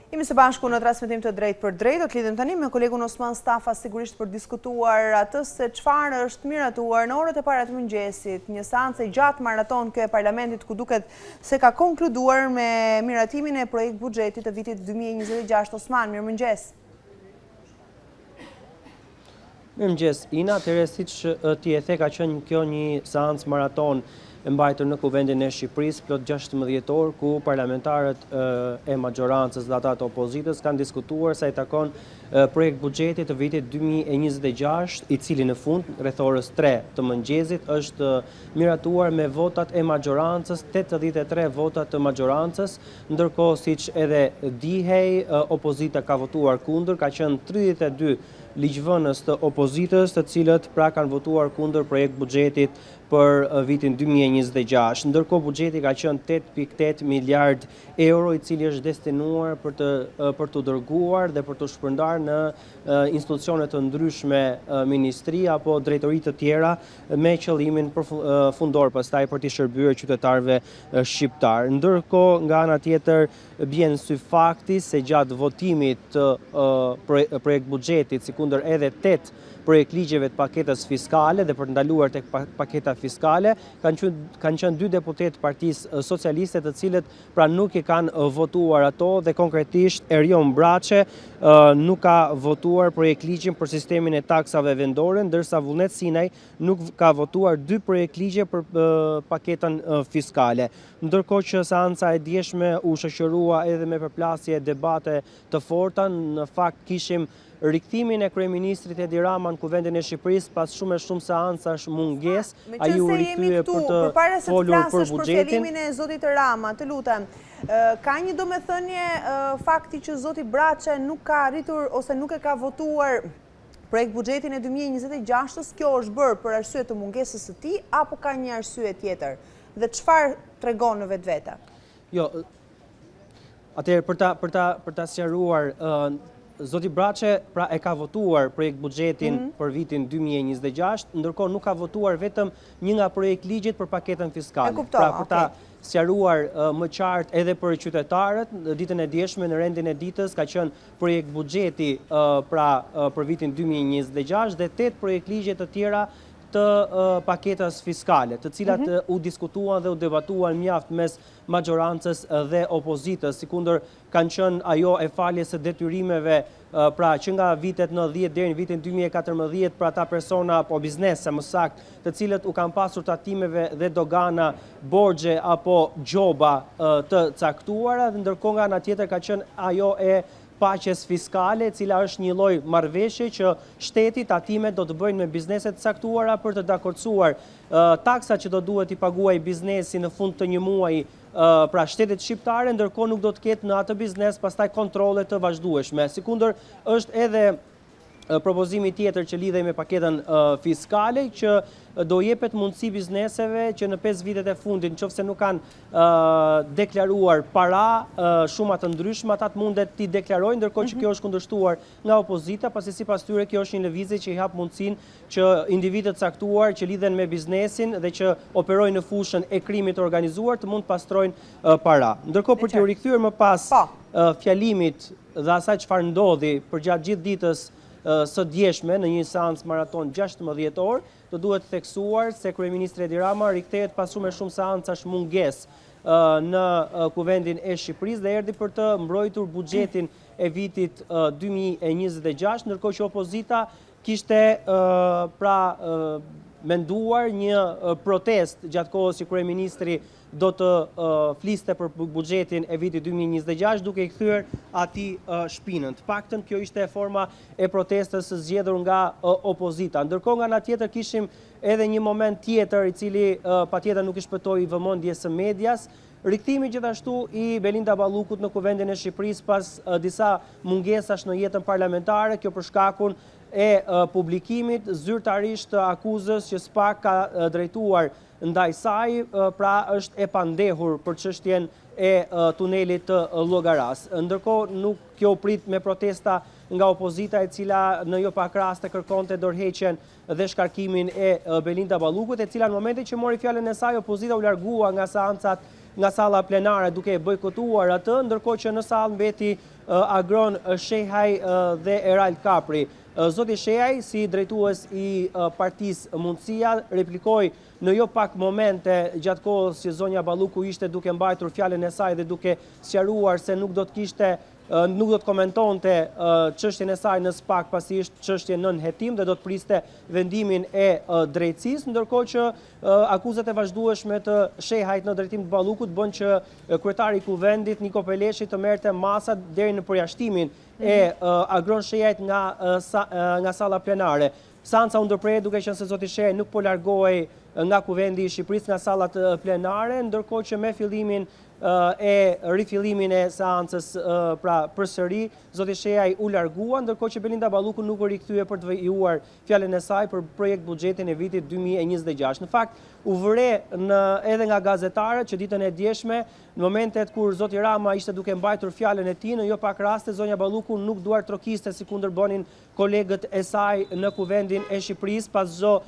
Jemi së bashku në transmetim të drejtpërdrejtë, do të lidhem tani me kolegun Osman Stafa sigurisht për diskutuar atë se çfarë është miratuar në orët e para të mëngjesit, një seancë e gjatë maratonë kjo e parlamentit ku duket se ka konkluduar me miratimin e projektbuxhetit të vitit 2026. Osman, mirëmëngjes. Mirëmëngjes, Ina, atëherë siç ti e the ka qenë kjo një seancë maratonë e mbajtur në Kuvendin e Shqipërisë plot 16 orë ku parlamentarët e maxhorancës dhe ata të opozitës kanë diskutuar sa i takon projektbuxhetit të vitit 2026, i cili në fund rreth orës 3 të mëngjesit është miratuar me votat e maxhorancës, 83 vota të maxhorancës, ndërkohë siç edhe dihej, opozita ka votuar kundër, ka qenë 32 ligjvënës të opozitës, të cilët pra kanë votuar kundër projektbuxhetit për vitin 2026. Ndërkohë buxheti ka qenë 8.8 miliard euro, i cili është destinuar për të për t'u dërguar dhe për t'u shpërndarë në institucione të ndryshme, ministri apo drejtori të tjera me qëllimin fundor pastaj për t'i shërbyer qytetarëve shqiptarë. Ndërkohë nga ana tjetër Bie në sy fakti se gjatë votimit të projektbuxhetit, sikundër edhe 8 projektligjeve të paketës fiskale dhe për të ndaluar tek paketa fiskale, kanë kanë qenë dy deputetë të Partisë Socialiste të cilët pra nuk i kanë votuar ato dhe konkretisht Erion Braçe nuk ka votuar projektligjin për sistemin e taksave vendore, ndërsa Vullnet Sinaj nuk ka votuar dy projektligje për paketën fiskale. Ndërkohë që seanca e djeshme u shoqërua edhe me përplasje e debate të forta, në fakt kishim rikthimin e kryeministrit Edi Rama në Kuvendin e Shqipërisë pas shumë e shumë seancash mungesë, ai u rikthye për të përpara se të folur për flasësh për buxhetin. fjalimin e zotit Rama, të lutem, ka një domethënie fakti që zoti Braçe nuk ka arritur ose nuk e ka votuar projektbuxhetin e 2026-ës, kjo është bërë për arsye të mungesës së tij apo ka një arsye tjetër? Dhe çfarë tregon në vetvete? Jo, atëherë për ta për ta për ta sqaruar, zoti Braçe pra e ka votuar projektbuxhetin mm -hmm. për vitin 2026, ndërkohë nuk ka votuar vetëm një nga projektligjet për paketën fiskale. E kuptova, pra për ta sqaruar më qartë edhe për qytetarët, në ditën e djeshme në rendin e ditës ka qenë projektbuxheti pra për vitin 2026 dhe 8 projektligje të tjera të paketës fiskale, të cilat mhm. u diskutuan dhe u debatuan mjaft mes maxhorancës dhe opozitës, sikundër kanë qenë ajo e faljes së detyrimeve pra që nga vitet 90 deri në vitin 2014 për ata persona apo biznese më saktë, të cilët u kanë pasur tatimeve dhe dogana borxhe apo gjoba të caktuara dhe ndërkohë nga ana tjetër ka qenë ajo e paqes fiskale, e cila është një lloj marrëveshje që shteti tatimet do të bëjnë me biznese të caktuara për të dakordësuar taksat që do duhet t'i paguajë biznesi në fund të një muaji pra shtetit shqiptare, ndërkohë nuk do të ketë në atë biznes pastaj kontrolle të vazhdueshme. Sikundër është edhe propozimi tjetër që lidhej me paketën fiskale, që do jepet mundësi bizneseve që në 5 vitet e fundit, në qoftë se nuk kanë deklaruar para, shuma të ndryshme, ata të mundet t'i deklarojnë, ndërkohë që mhm. kjo është kundërshtuar nga opozita, pasi sipas tyre kjo është një lëvizje që i hap mundësinë që individë të caktuar që lidhen me biznesin dhe që operojnë në fushën e krimit të organizuar të mund të pastrojnë para. Ndërkohë për t'iu rikthyer më pas po. fjalimit dhe asaj çfarë ndodhi përgjatë gjithë ditës së djeshme në një seancë maratonë 16 orë, do duhet theksuar se kryeministri Edi Rama rikthehet pas shumë e shumë seancash mungesë në Kuvendin e Shqipërisë dhe erdhi për të mbrojtur buxhetin e vitit 2026, ndërkohë që opozita kishte pra menduar një protestë gjatë kohës që kryeministri do të fliste për buxhetin e vitit 2026 duke i kthyer atij shpinën. Të paktën kjo ishte forma e protestës së zgjedhur nga opozita. Ndërkohë nga ana tjetër kishim edhe një moment tjetër i cili patjetër nuk i shpëtoi vëmendjes së medias, Rikthimi gjithashtu i Belinda Ballukut në Kuvendin e Shqipërisë pas disa mungesash në jetën parlamentare, kjo për shkakun e publikimit zyrtarisht të akuzës që SPAK ka drejtuar ndaj saj, pra është e pandehur për çështjen e tunelit të Llogarasë. Ndërkohë nuk kjo u prit me protesta nga opozita e cila në jo pak raste kërkonte dorëheqjen dhe shkarkimin e Belinda Ballukut, e cila në momentin që mori fjalën e saj, opozita u largua nga seancat nga salla plenare duke e bojkotuar atë, ndërkohë që në sallë mbeti Agron Shehaj dhe Erald Kapri. Zoti Shehaj, si drejtues i Partisë Mundësia, replikoi në jo pak momente gjatë kohës që zonja Balluku ishte duke mbajtur fjalën e saj dhe duke sqaruar se nuk do të kishte nuk do të komentonte çështjen e saj në SPAK pasi është çështje nën hetim dhe do të priste vendimin e drejtësisë, ndërkohë që akuzat e vazhdueshme të Shehajt në drejtim të Ballukut bënë që kryetari i Kuvendit Niko Peleshi të merrte masa deri në përjashtimin e mhm. Agron Shehajt nga nga salla plenare. Seanca u ndërpre duke qenë se zoti Shehaj nuk po largohej nga Kuvendi i Shqipërisë nga sallat plenare, ndërkohë që me fillimin e rifillimin e seancës pra përsëri, zoti Shehaj u largua, ndërkohë që Belinda Balluku nuk u rikthye për të vijuar fjalën e saj për projektbuxhetin e vitit 2026. Në fakt, u vë re në edhe nga gazetarët që ditën e djeshme, në momentet kur zoti Rama ishte duke mbajtur fjalën e tij, në jo pak raste zonja Balluku nuk duartrokiste sikundër bënin kolegët e saj në Kuvendin e Shqipërisë pas çdo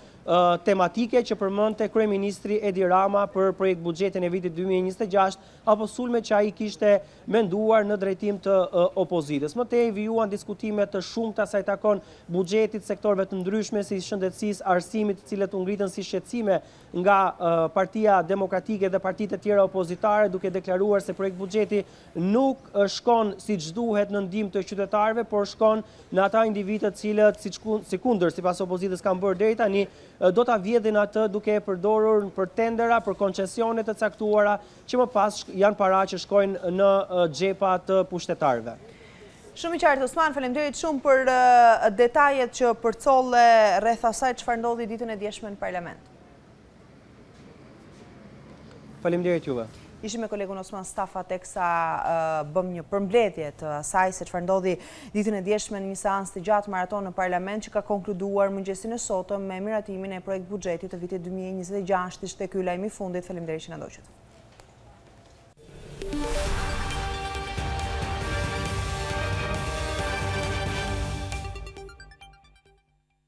tematike që përmendte kryeministri Edi Rama për projektbuxhetin e vitit 2026 apo sulmet që ai kishte menduar në drejtim të opozitës. Më tej vijuan diskutime të shumta sa i takon buxhetit, sektorëve të ndryshme si shëndetësisë, arsimit, të cilët u ngritën si shqetësime nga Partia Demokratike dhe partitë e tjera opozitare duke deklaruar se projektbuxheti nuk shkon siç duhet në ndihmë të qytetarëve, por shkon në ata individë të cilët, sikundër sipas opozitës kanë bërë deri tani, do ta vjedhin atë duke e përdorur për tendera, për koncesione të caktuara, që më pas janë para që shkojnë në xhepa të pushtetarëve. Shumë i qartë Osman, faleminderit shumë për detajet që përcolle rreth asaj çfarë ndodhi ditën e djeshme në parlament. Faleminderit juve. Ishim me kolegun Osman Stafa teksa bëmë një përmbledhje të asaj se çfarë ndodhi ditën e djeshme në një seancë të gjatë maratonë në parlament që ka konkluduar mëngjesin e sotëm me miratimin e projektbuxhetit të vitit 2026. Ishte ky lajmi i fundit. Faleminderit që na ndoqët.